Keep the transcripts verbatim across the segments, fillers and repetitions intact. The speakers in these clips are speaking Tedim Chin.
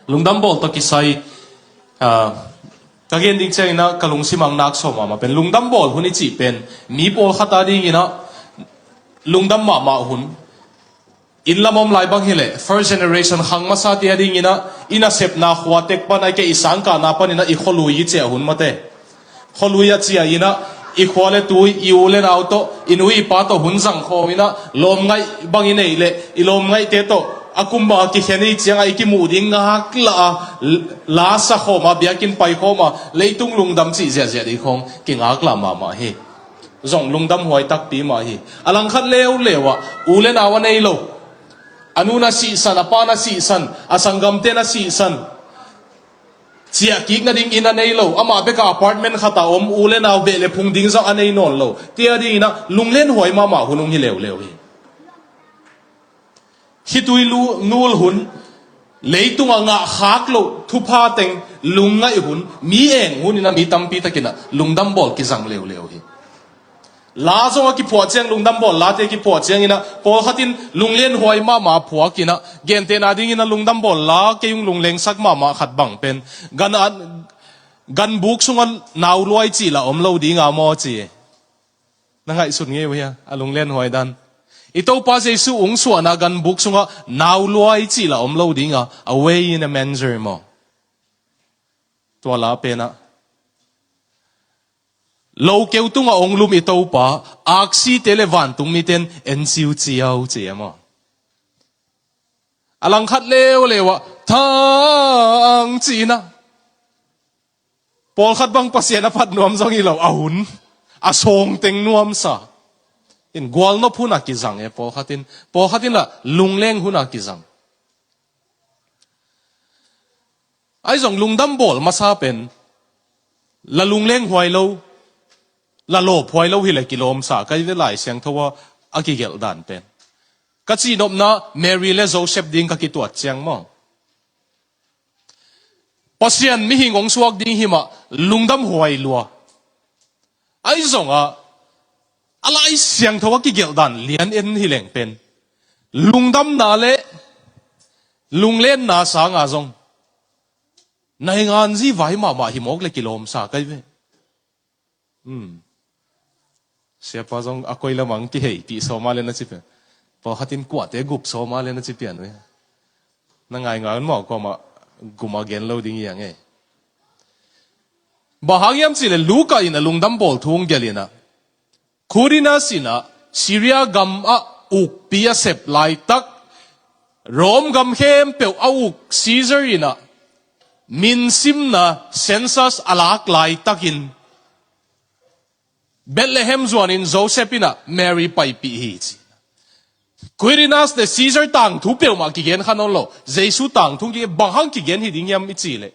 Lungdam bawl tawh kisai, ah, ka gen ding ciangin ah ka lungsim ah nak sawm mahmah pen lungdam bawl hun i cih pen mi pawlkhat a dingin ah lungdam mahmah hun. Inn lam om lai bang hileh first generation khang masate a dingin ah i nasepna khua tek pan ahih kei leh i sangkahna panin ah i khualui i ciah hun mate. Khualui a ciah in ah i khua le tui, i u le nau tawh, i nu i pa tawh hun zang khawm in ah lawmngaih bang i neih leh i lawmngaihte tawh a kum bang a kikhen i ciangah i kimuh ding ngaklah a, la sa khawm a, biakinn pai khawm a, leitung lungdam cih ziahziah ding khawng kingaklah mahmah hi. Zong lungdam huai takpi mah hi. A langkhat leuleu ah u le nau a nei lo, a nu na sihsan, a pa na sihsan, a sanggamte na sihsan, ciahkik nading inn a nei lo, amah bek a apartment khat a om, u le nau beh le phung ding zong a nei nawn lo, te a dingin ah lunglen huai mahmah hun hong hi leuleu hi. Khitui lu-, nul hun, leitungah ngah khak loh thupha teng lungngaih hun, mi eng hun in ah mi tampi takin ah lungdam bawl kizang leuleu hi. La zong a kiphuah ciang, lungdam bawl late kiphuah ciangin ah pawlkhat in lunglen huai mahmah phuak in ah, gentehna dingin ah lungdam bawl la kei hong lunglengsak mahmah khat bang pen, gan a, ganbuk sungah nau luai cih lah om lo ding a maw ci. Na ngaihsun ngei uh hia, a lunglen huai dan? I Topa Jesu hong suahna ganbuk sungah nau luai cih lah om lo ding a, away in a manger maw? Tua la pen ah, lokeu tungah hong lum i Topa, aksite le vantung mite in en ciuciau ci e maw? A langkhat leuleu ah, thang ci in ah, pawlkhat bang Pasian a phat nuam zong hi lo, a hun, a sawng teng nuamsa in gualnop hun a kizang e, pawlkhat in, pawlkhat in lah lungleng hun a kizang. Ahi zong lungdam bawl masa pen la lungleng huai lo, la lawp huai lo hileh kilawmsa ka hi ve, Lai Siangtho ah a kigelh dan pen. Ka cihnopna Mary le Joseph ding ka kituat ciang maw, Pasian mihing hong suak ding hi mah lungdam huai lua. Ahi zongah a Lai Siangtho a kigelh dan lian en hi leng pen, lungdamna le lunglenna sanga zong naingan zi vai mahmah hi mawk le kilawmsa ka hi ve. Hmm. Siapa zong a koi lamang kiheipih sawma le na ci pian. Pawlkhat in kuate gup sawma le na ci pian uh. Na ngaingai un maw, kuamah gum a gen lo ding hi a ngei. Bang hang hiam cihleh Luka in a lungdam bawl thu hong gelh in ah, Quirinius in ah Syria gam ah ukpi a sep laitak, Rome gam khempeuh a uk Caesar in ah minsimna census a lak laitakin Bethlehem zuanin Joseph in ah Mary paipih hi ci. Quirinius le Caesar tangthu peuhmah kigen kha nawn lo, Jesu tangthu kigen, bang hang kigen hi ding hiam i cihleh,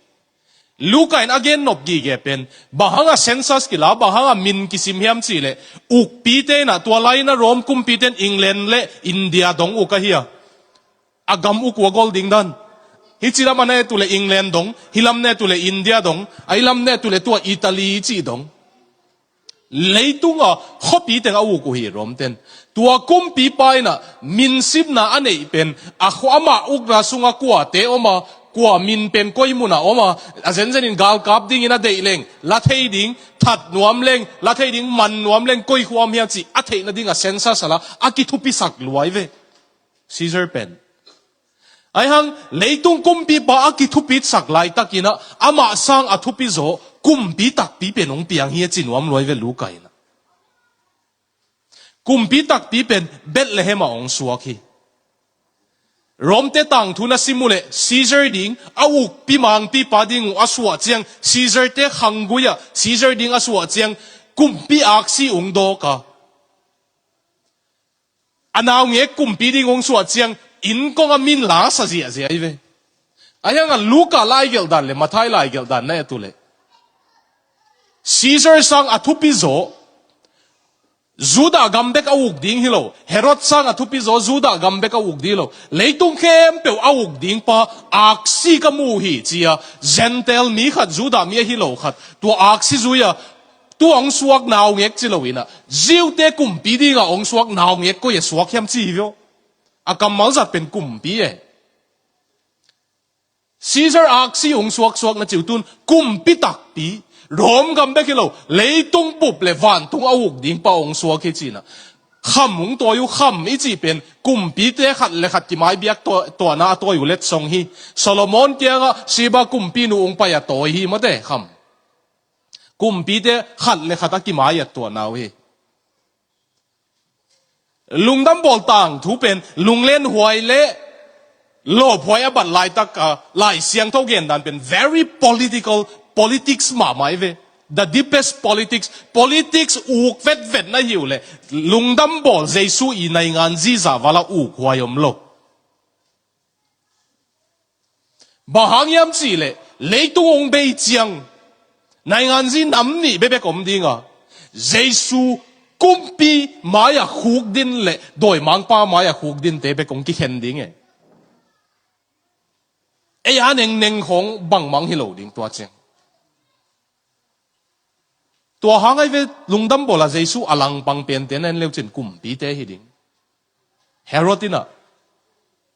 Luka in a gen nop gige pen, bang hang a census kila, bang hang a min kisim hiam cihleh, ukpite in ah, tua lai in ah Rome kumpite in England le India dong uk ahi a, a gam uk uh a gol ding dan. Hih ci lam a ne tu le England dong, hih lam ne tu le India dong, a hih lam ne tu le tua Italy cih dong. Leitunga khuapi teng a uk uh hi Rome ten. Tua kumpipa in ah minsimna a neih pen, a khua, amah ukna sungah kuate om a, kua min pen koi munah om a, a zenzenin galkap dingin a deih leng la thei ding, that nuam leng la thei ding, man nuam leng koi khua om hiam cih a theih nading a census a la a kithupisak luai ve. Caesar pen. Ahi hang leitung kumpipa a kithupitsak laitakin ah amah sang a thupizaw kumpi takpi pen hong piang hi a ci nuam luai ve Luka in ah. Kumpi takpi pen Bethlehem ah hong suak hi. Rome te tangthu na sim uh leh Caesar ding a ukpi mangpipa ding uh a suah ciang, Caesar te khanggui ah Caesar ding a suah ciang kumpi aksi hong dawk a, a naungek kumpi ding hong suah ciang innkong a min la sa ziahziah hi ve. Ahi hang a Luka laigelh dan le Matthai laigelh dan na et uh leh, Caesar sang a thupizaw Judah gam bek a uk ding hi lo, Herod sang a thupizaw Judah gam bek a uk ding hi lo, leitung khempeuh a uk dingpa aksi ka mu uh hi ci a, Gentile mi khat, Judah mi ahi lo khat, tua aksi zui a tu a hong suak naungek ci lo in ah, Jew te kumpi dingah hong suak naungek koi a suak hiam ci hi ve aw. A kammal zat pen kumpi e. Caesar aksi hong suaksuak na ci uh tun kumpi takpi, Rom gam bek hi lo, leitung bup le vantung a uk ding pa hong suak hi ci-in ah, kham hong tawi uh. Kham i cih pen kumpite khat le khat kimai biak tua-, tuahna a tawi uh letsong hi. Solomon kiangah Sheba kumpinu hong pai a tawi hi, mawte, kham. Kumpite khat le khat a kimai a tuahna uh hi. Lungdam bawl tangthu pen lunglenhuai le lawphuai a bat laitak a, Lai Siangtho gendan pen very political, politics mahmah hi ve. The deepest politics, politics uk vetvet na hi uh leh, lungdam bawl Jesu i naingan zi zah val a ukhuai om lo. Bang hang hiam cih leh, leitung hong bei ciang, naingan zi nam nih bekbek om ding a, Jesu kumpi mai-ah khukdin le dawimangpa mai-ah khukdinte bek hong kikhen ding e. Ei a nengneng khawng bangmah hi lo ding tua ciang. Tua hang ahi ve, lungdam bawl a Jesu a langpang pente na en leucin kumpite hi ding. Herod in ah,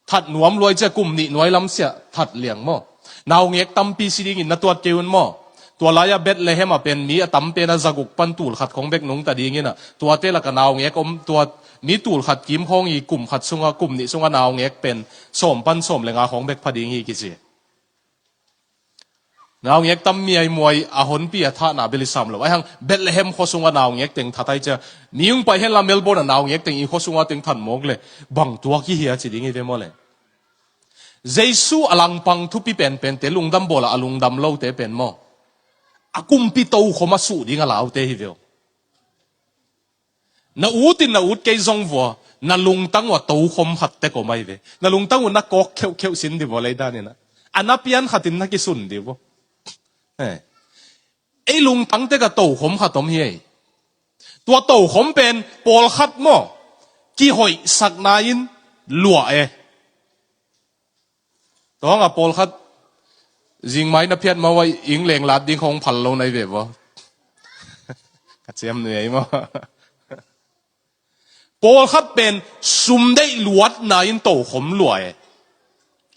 that nuam luai cia, kum nih nuai lam sia that liang maw. Naungek tampi si dingin na tuat kei un maw. Tua lai-ah Bethlehem ah pen mi a tam pen a zaguk pan tulkhat khawng bek nungta dingin ah, tuate lakah naungek om, tua mi tulkhat kim khawng i kum khat sungah, kum nih sungah naungek pen sawm pan sawm le nga khawng bek pha ding hi kici. Naungek tam miaimuai a honpi a thahna bel i sam lo. Ahi hang Bethlehem khua sungah naungek teng that ahi cia. Mi hong pai henla Melbourne ah naungek teng i khua sungah teng that mawk le bang tuak hi hia ci ding hi ve maw le. Jesu a langpang thupi penpente lungdam bawl a, a lungdam lote pen maw, a kumpi tokhom a suh ding a laute hi ve aw. Na ut in na ut kei zong vua, na lungtang uh a tokhom khat tek om ahi ve. Na lungtang uh na kawk kheuhkheuh sin di vua lei danin ah, a na pian khatin na kisun di vua. Eh. Ei lungtang tek a tokhom khat om hi ei. Tua tokhom pen pawlkhat maw, kihoihsakna in luah e. Tua hang a pawlkhat zingmai na phiat mawh a ing leng lat ding khawng phal lo na hi ve vua. Ka ciam nui ei maw. Pawlkhat pen sum deih luatna in tokhom luah e.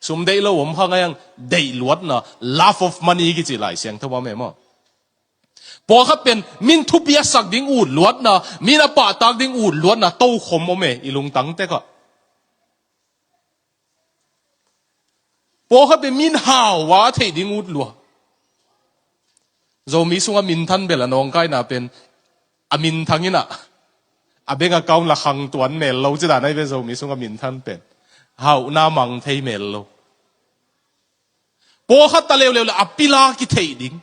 Sum deih lo om kha ngai ang, deih luatna, love of money kici Lai Siangtho ah om e maw. Pawlkhat pen min thupi a sak ding ut luatna, min a pahtak ding ut luatna tokhom om e, i lungtang tekah. Pawlkhat pen min hau a theih ding ut lua. Zomi sungah minthan bel a nawngkaina pen a minthang in ah, a bank account la khang tuan mel lo ci dan ahi ve. Zomi sungah minthan pen hauhna mang thei mel lo. Pawlkhat ta leuleu le a pila kitheih ding.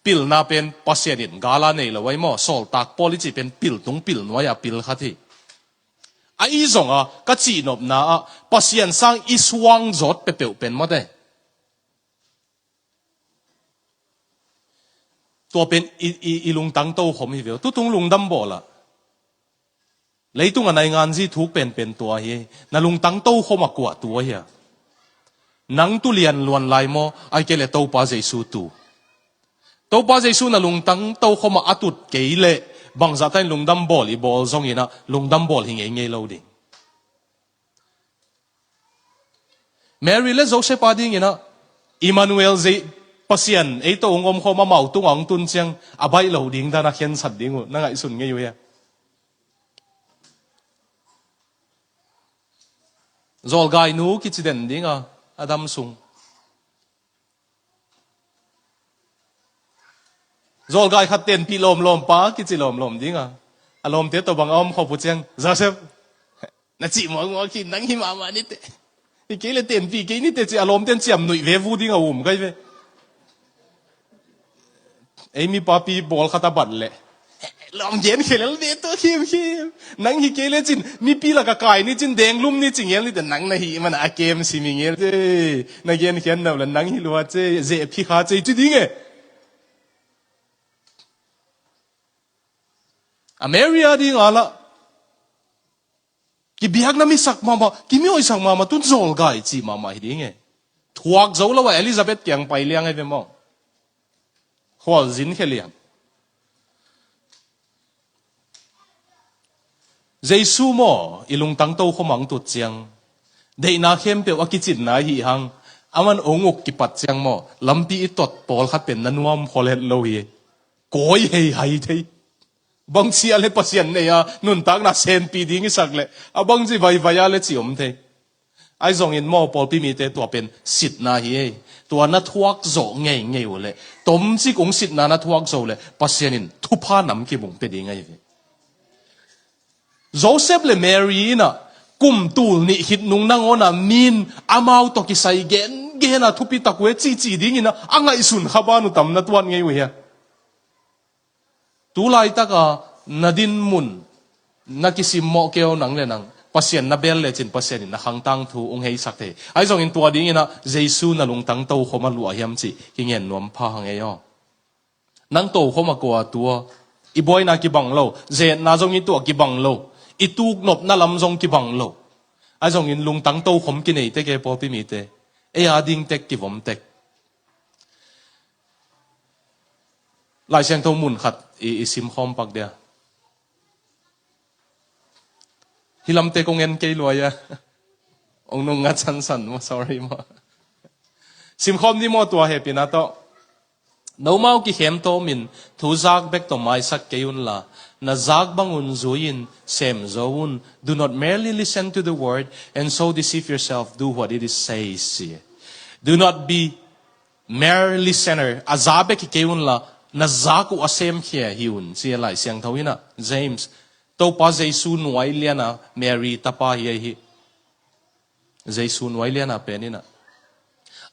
Pilna pen Pasian in gala nei lo ahi maw. Sawltak Paul i cih pen pil tung pil nuai a pil khat hi. Ahi zongah ka cihnopna ah Pasian sang i suang zawt peuhpeuh pen mawte, tua pen i, i, i lungtang tokhom hi ve aw. Tutung lungdam bawl ah, leitung a naingan zi thuk penpen tua hi. Na lungtang tokhom a kua tu ahi a? Nang tu lian luan lai maw, ahih kei leh Topa Jesu tu? Topa Jesu na lungtang tokhom ah a tut kei leh, bangzah ta in lungdam bawl i bawl zongin ah lungdam bawl hi ngeingei lo ding. Mary le Joseph a dingin ah Emmanuel zei, Pasian ei tawh hong omkhawm, amau tungah hong tun ciang a baih lo ding dan a khensat ding uh na ngaihsun ngei uh hia? Zawlgainu kici den ding a, a dam sung. Zawlgai khat tenpih lawmlawm pa kici lawmlawm ding a, a lawmte tawh bang a om khop uh ciang, Joseph, na cih muakmuak hi, nang hi mahmah nite. Hi kei le tenpih kei nite ci a lawmte in ciamnuih ve vu ding a um kai ve. Ei mipapi bawl khat a bat leh, lawm genkhia lel ve tua khimkhim. Nang hi kei lecin mipi lakah kai ni cin, denglum ni ci ngel nite, nang na hih mana a kem sim hi ngel ce. Na genkhiat nop la nang hi lua ce, zeh phi kha ce ci ding e. A Mary a ding a lah kibiakna mi sak mahmah, kimihoihsak mahmah, tun zawlgai cih mahmah hi ding e. Thuak zo lo a Elizabeth kiang pai liang e ve maw. Khualzin khia liang. Jesu maw, i lungtang tokhom ah hong tut ciang, Deihna khempeuh a kicinna ahi hang, aman ong uk kipat ciang maw, lampi i tot pawlkhat pen na nuam khol het lo hi. Kawi hei hai thei. Bangci a le Pasian nei a nuntakna senpi ding i sak leh, a bangci vaivai a le ci om thei. Ahi zongin maw, pawlpi mite, tua pen sitna hi ei. Tua na thuak zawh ngeingei uh leh, tomcik ong sitna na thuak zawh leh, Pasian in thupha nam kibung pia ding ahi ve. Joseph le Mary in ah kum tul nih khit nung nangawn ah min amau tawh kisai gengen a thupi tak uh e cihcih dingin ah a ngaihsun kha ban uh tam na tuat ngei uh hia? Tu laitak a na dinmun na kisimmawh kei uh nang le nang, Pasian na bel lecin Pasian in na khangtang thu ong heisak thei. Ahi zongin tua dingin ah Jesu na lungtang tokhom a luah hiam cih kingen nuam pha hang ei aw. Nang tokhom a kua tua, i buaina kibang lo, zetna zong i tuah kibang lo, i tuknopna lam zong kibang lo. Ahi zongin lungtang tokhom kinei tek e pawlpi mite. Ei a ding tek, kivom tek. Lai Siangtho mun khat i, i simkhawm pak dia. Hi lamte kong en kei lua ia. Ong nung ngat sansan maw, sorry maw. Simkhawm ni maw, tua hehpihna tawh. Nomau kikhemtawm in thu zak bek tawh maisak kei unla, na zak bangun zui-in sem zo un. Do not merely listen to the word and so deceive yourself. Do what it is says. Do not be mere listener. A za bek hi kei unla, na zak uh a semkhia hi un, ci a Lai Siangtho in ah, James. Topa Jesu nuai liana Mary tapa hi ahi. Jesu nuai liana pen in ah,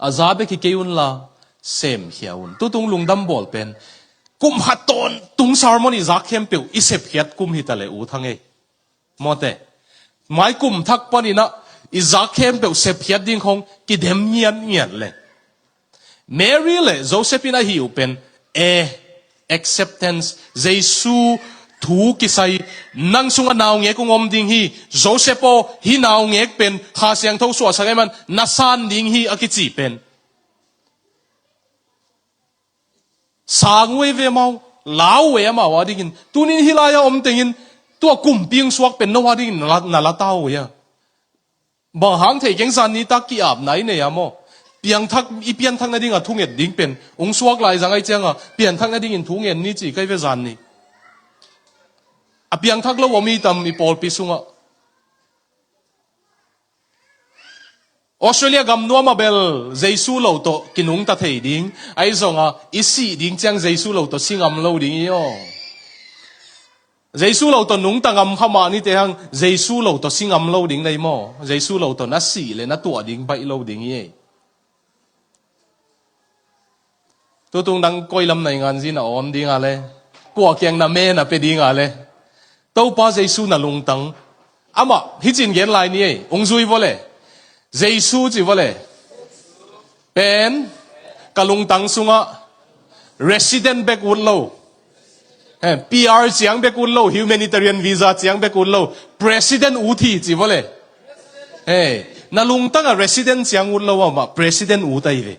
a za bek hi kei unla, semkhia un. Tutung lungdam bawl pen, kum khat tawntung sermon i zak khempeuh i sepkhiat kum hi ta le uh thang ei. Mawte. Mai kum thak panin ah i zak khempeuh sepkhiat ding khong kidem ngiatngiat le. Mary le Joseph in a hih uh pen, e, acceptance, Jesu thu kisai, nang sungah naungek ong om ding hi, Joseph aw, hih naungek pen Kha Siangtho suahsak ei man, na san ding hi a kici pen. Sang uh ei ve amau, lau uh ei amau a dingin. Tunin hih lai-a om tengin, tua kumpi ong suak pen no a dingin na la, na la ta uh ei a. Bang hang thei keng, zan nitak ki-apna i nei a maw. Piangthak, i pianthak nading a thunget ding pen ong suak lai zang ai cianga, pianthak nadingin thungen ni ci kai ve zan ni. A piangthak lo om hi tam i pawlpi sungah. Australia gam nuam a bel Jesu lo tawh kinungta thei ding, ahi zonga i sih ding ciang Jesu lo tawh si ngam lo ding hi aw. Jesu lo tawh nungta ngam kha mah nite hang, Jesu lo tawh si ngam lo ding nei maw? Jesu lo tawh na sih le na tuah ding baih lo ding hi ei. Tutung nang koi lam na i nganzin a om ding a le, kua kiang na me na pe ding a le, Topa Jesu na lungtang. Amah hicin gen lai ni ei, ong zui vawle. Jesu ci vawle. Pen ka lungtang sungah resident bek ut lo. He, P R ciang bek ut lo, humanitarian visa ciang bek ut lo. President ut hi ci vawle. He, na lungtangah resident ciang ut lo amah president ut ahi ve.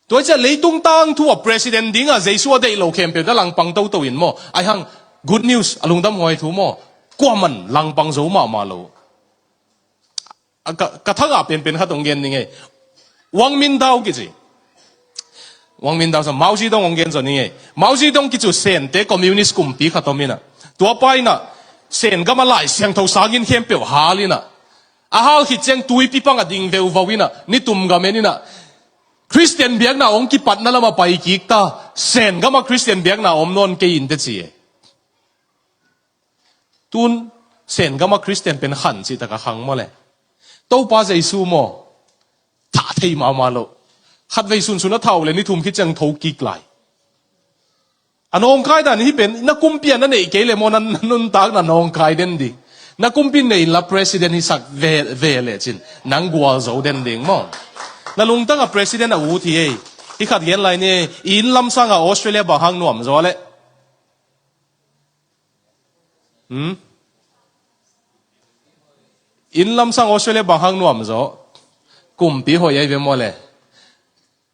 Tua ciah leitung tangthu a president dingah Jesu a deih lo khempeuh na langpang toto in maw? Ai hang, good news, a lungdam huai thu maw? Kuaman langpang zo mahmah lo. A ka, ka thangah penpen khat ong gen ning ei. Wang Mindao kici. Wang Mindao sa Mao Zedong ong gen zo ning ei. Mao Zedong kicu Sente communist kumpi khat om inah. Tua pa inah Sen gama Lai Siangtho sangin khempeuh hal inah. A hal khit ciang tuipi pang a ding veuvau inah, nitum gam en inah, Khristian biakna hong kipatna lamah pai kik ta, Sen gama Khristian biakna om nawn kei in te ci e. Tun Sen gama Khristian pen khan cih taka khang maw le? Topa Jesu maw? Thah thei mahmah lo. Khatvei sunsun a thau le ni thum khit ciang tho kik lai. A nawngkai dan hi pen, na kumpi a na neih kei le maw, na, na nuntak na nawngkai den ding. Na kumpi nei la president hi sak ve, ve le cin. Nang gual zo den ding maw. Na lungtang a president a ut hi ei. Hi khat gen lai ni ei. I inn lamsang a Australia bang hang nuam zaw le. Hmm? Inn lamsang Australia bang hang nuam zaw. Kumpi hoih ai ve maw le.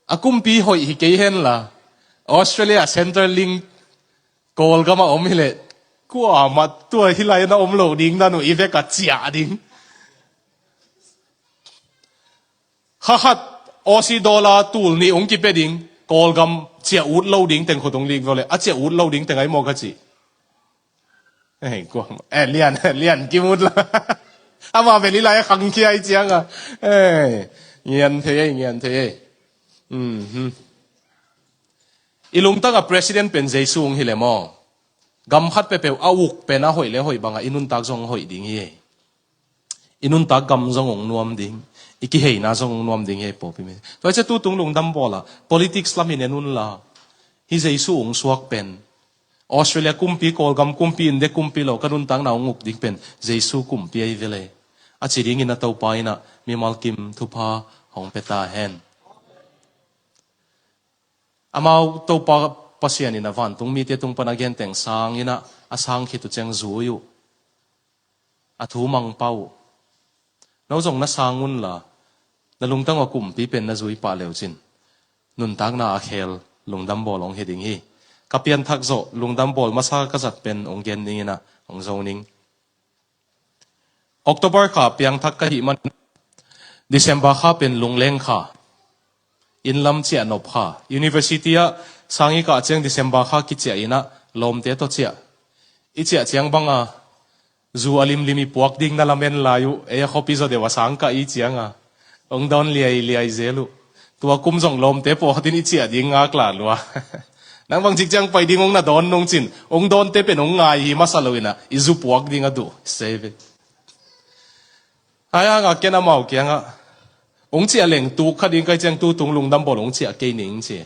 A kumpi hoih hi kei hen la, Australia Centrelink Kawlgam a om hi leh, Kuamah tua hih lai-ah na om lo ding, na nu i vek a ciah ding. Kha khat Aussie dollar tul nih hong kipia ding, Kawlgam ciah ut lo ding teng khut hong lik vua le, a ciah ut lo ding teng ai maw ka ci. Hei, kuamah, eh, Lian, Lian kim ut la. Ama bel hih lai-ah khangkhia i cianga. Hei, ngian thei ei, ngian thei ei. Mhm. I lungtanga president pen Jesu hong hi le maw. Gam khat peuhpeuh a uk pen a hoih le hoih banga i nuntak zong hoih ding hi ei. I nuntak gam zong hong nuam ding, i kiheina zong hong nuam ding hi ei pawlpi mi. Tua hi ciah tutung lungdam bawla, politics lam hi ne nunla. Hih Jesu hong suak pen Australia kumpi, Kawlgam kumpi, India kumpi lo, ka nuntakna hong uk ding pen Jesu kumpi ahi vele. A ci dingin a Topa in a mimal kim thupha hong pia ta hen. Amau Topa Pasian in a vantung mite tung pan a genteng sang in a, a sang khit uh ciang zui uh. A thu mang pah uh. No zong na sang unla, na lungtang uh a kumpi pen na zui pah le uh cin, nuntakna a khel lungdam bawl hong hi ding hi. Ka pianthak zawh lungdam bawl masa ka zat pen hong gen ning in a, hong zo ning. October kha piangthak ka hih man, December kha pen lungleng kha, inn lam ciah nop kha. University ah sang i kah ciang December kha kiciah in a, lawmte tawh ciah. I ciah ciang banga zu a limlim i puak ding na lamen lai uh, ei a khuapi zaw deuh a sang kah i cianga hong dawn liailiai zel uh. Tua kum zong lawmte pawlkhat in i ciah ding ngak la lua. Nang bangcik ciang pai ding hong na dawn nung cin, hong dawnte pen hong ngai hi masa lo in a, i zu puak ding a duh sei ve. Ai hanga ken amau kiangah, hong ciah leng tuk kha ding ka hih ciang tutung lungdam bawl hong ciah kei ning ci.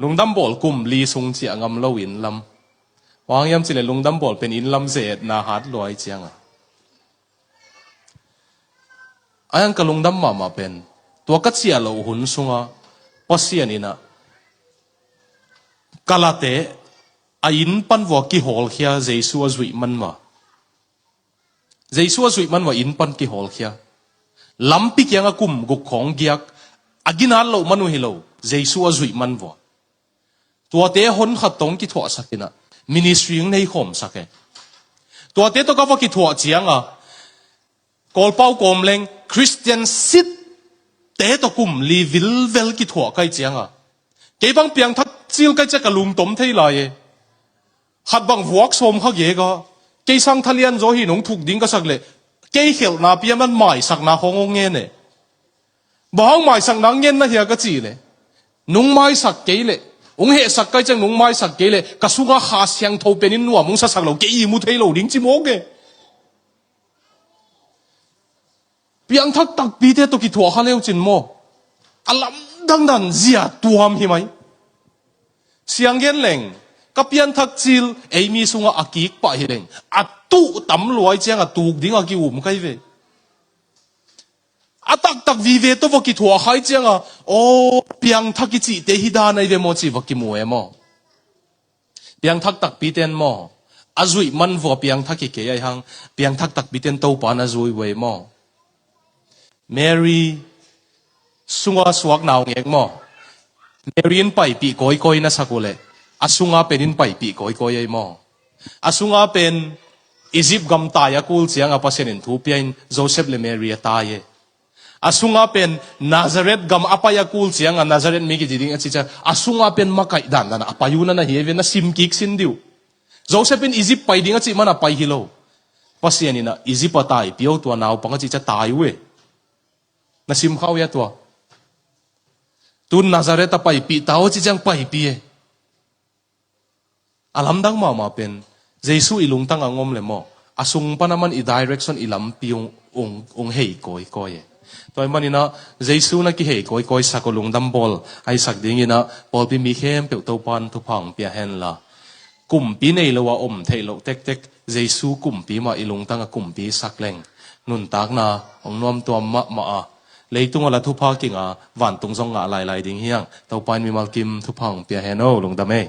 Lungdam bawl kum li sung ciah ngam lo inn lam. Bang hang hiam cih leh lungdam bawl pen inn lam zetna hat lua i cianga. Ai hang ka lungdam mahmah pen, tua ka ciah loh hun sunga Pasian in a, ka late a inn pan vua kihawlkhia Jesu a zuih man vua. Jesu a zuih man vua inn pan kihawlkhia. Lampi kianga kum guk khawng giak, a ginat loh man uh hi lo, Jesu a zuih man vua. Tuate hon khat tawh kithuahsak in a, ministry hong nei khawmsak e. Tuate tawh ka va kithuah cianga, Kawlpau kawm leng Christian sit te tawh kum li vilvel kithuah ka hih cianga, kei bang piangthak cil ka hih ciang ka lungtom thei lai e. Khat bang vuak sawm kha gega, kei sang thalian zaw hi nong thuk ding ka sak leh, kei khelhna pia man maisakna khawng hong ngen e. Bang hang maisakna ngen na hia ka cih leh, nong maisak kei leh, hong hehsak ka hih ciang nong maisak kei leh, ka sunga Kha Siangtho pen in nuam hong sasak lo, kei i mu thei lo ding ci mawk e. Piangthak takpite tawh kithuah kha le uh cin maw, a lamdang dan zia tuam hi mai. Siang gen leng, ka pianthak cil ei mi sungah a kik pah hi leng, a tuh tam lua i cianga tuk ding a ki-um ka hi ve. A taktak vive tawh va kithuah kha i cianga, aw, piangthak i cihte hi dan ahi ve maw cih va kimu e maw. Piangthak takpite'n maw, a zuih man vua piangthak hi kei ahi hang, piangthak takpite'n Topa na zui uh ei maw. Mary sunga suak naungek maw, Mary in paipih kawikawi na sak uh leh, a sunga pen in paipih kawikawi ei maw. A sunga pen Egypt gam tai a kul cianga Pasian in thu pia in Joseph le Mary a tai e. A sunga pen Nazareth gam a pai a kul cianga Nazareth mi kici ding a ci ciang, a sunga pen makaih dandan a pai uh na na hi e ve, na sim kik sin dih uh. Joseph in Egypt pai ding a cih man a pai hi lo. Pasian in a Egypt a taipi o tua naupang a cih ciang tai uh e. Na sim kha uh e a tua. Tun Nazareth a paipih ta o cih ciang paipih e. A lamdang mahmah pen, Jesu i lungtang a ngom le maw, a sung pan a man i direction, i lampi ung, ung, ung hei kawikawi e. Tua ahih manin a, Jesu na kihei kawikawi sak uh lungdam bawl ahi sak dingin a, pawlpi mi khempeuh Topa'n thupha hong pia hen la. Kumpi nei lo a om theih loh tektek, Jesu kumpi mah i lungtang a kumpi sak leng, nuntakna hong nuamtuam mahmah a, leitung a la thupha kinga, vantung zong ngah lailai ding hi hang. Topa in mimal kim thupha hong pia hen o, lungdam ei.